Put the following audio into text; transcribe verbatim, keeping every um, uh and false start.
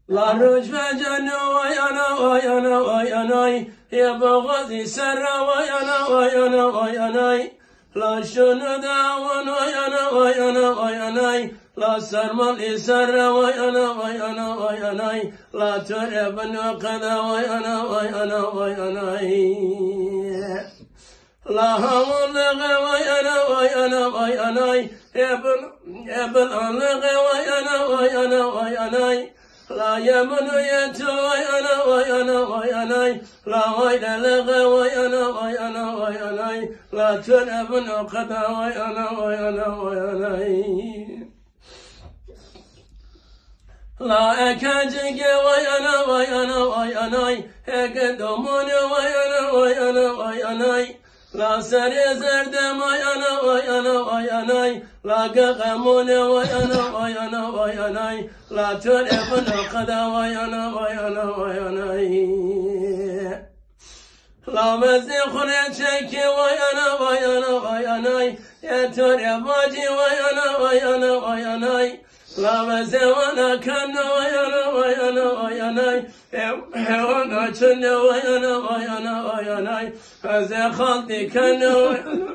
La roj veceno vay ana, vay ana, vay anay. Yê boxozî ser ra vay ana, vay ana, vay anay. La şunu da awan vay ana, vay ana, vay anay. La sermalî ser ra vay ana, vay ana, vay anay. La tore bino qeda vay ana, vay ana, vay anay. La hawanlığı vay ana, vay ana, vay anay. Ebin, ebin anlığı vay ana, vay ana, vay anay. La yeminu yetu vay ana, vay ana, vay anay. La vay leleğe vay ana, vay ana, vay anay. La tun ebin o qeda vay ana, vay ana, vay anay. La ekecige vay ana, vay ana, vay anay. Eke domone vay ana, vay ana, vay anay. La serê zerde vay ana, vay ana, vay anay. La geqemone vay ana, vay ana, vay anay. La tore bino qeda vay ana, vay ana, vay anay. La veze xure çeke vay ana, vay ana, vay anay. E tore vacî vay ana, vay ana, vay anay. La veze wana keno vay ana, vay ana, vay anay. E, e wana çene vay ana, vay ana, vay anay. Veze xaltî keno vay ana.